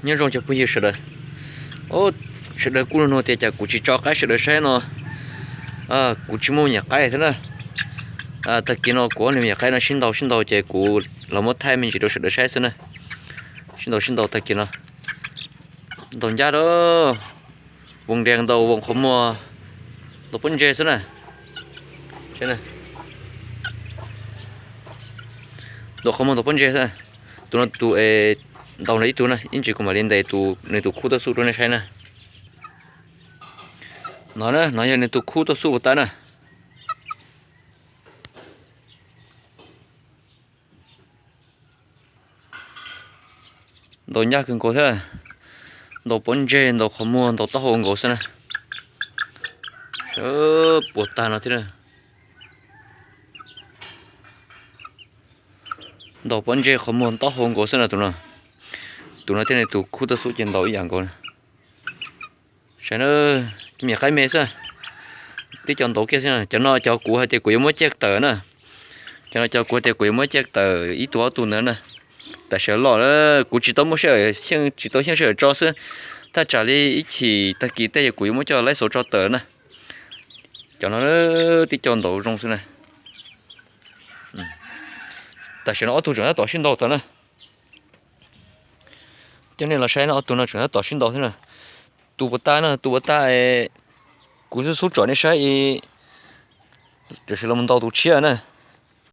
Nyob zoo cov phooj ywg sawv daws. Sawv daws kuj nug tias cas kuv tsis tso qaib sawv daws saib no, kuv tsis muaj me nyuam qaib thiab na. Tag kis no kuv ob niag me nyuam qaib no sib ntaus sib ntaus ces kuv los muab thaij me ntsis rau sawv daws saib xwb na. Sib ntaus sib ntaus tag kis no, ntaus ncaj lawm, voos nrees ntaus voos qhov muag, ntaus pob ntseg xwb na. Ntaus qhov muag ntaus pob ntseg xwb. Tus no tus ntaus ntawm ib tug na, ib ntsis kuv mam li ntes nws tus khub tuaj xub rau nej saib na. No na, no yog nws tus khub tuaj xub puas tau na. Ntaus ncaj kawg nkaus thiab, ntaus pob ntseg, ntaus qhov muag, ntaus taub hau nkaus xwb na. Puas tag no thiab. Ntaus pob ntseg qhov muag taub hau nkaus xwb na tus no. Tus no thiab nws tus khub tuaj xub ces ntaus ib yam nkaus na. Saib na, me nyuam qaib me xwb. Tib co ntaus kiag xwb. Cov no cov kuv hais tias kuv yuav muab caj tawm na. Cov no cov kuv hais tias kuv yuav muab caj tawm ib tug ob tug ntawd na. Tam sim loj lawm kuv tsis tau muaj sij hawm, tsis tau xyeej sij hawm tso xwb. Thaj tsam li ib chim tag kis tej yog kuv yuav muab coj laib xauv tso tawm na. Cov no tib co ntaus zoo xwb na. Tam sim no ob tug tseem tab tom sib ntaus tod na. Coj nej los saib no, ob tug no tseem tab tom sib ntaus thiab na. Tus puas tau na, tus puas tau, kuv xub xub tsom nej saib, tam sim los ntaus tus tshiab na.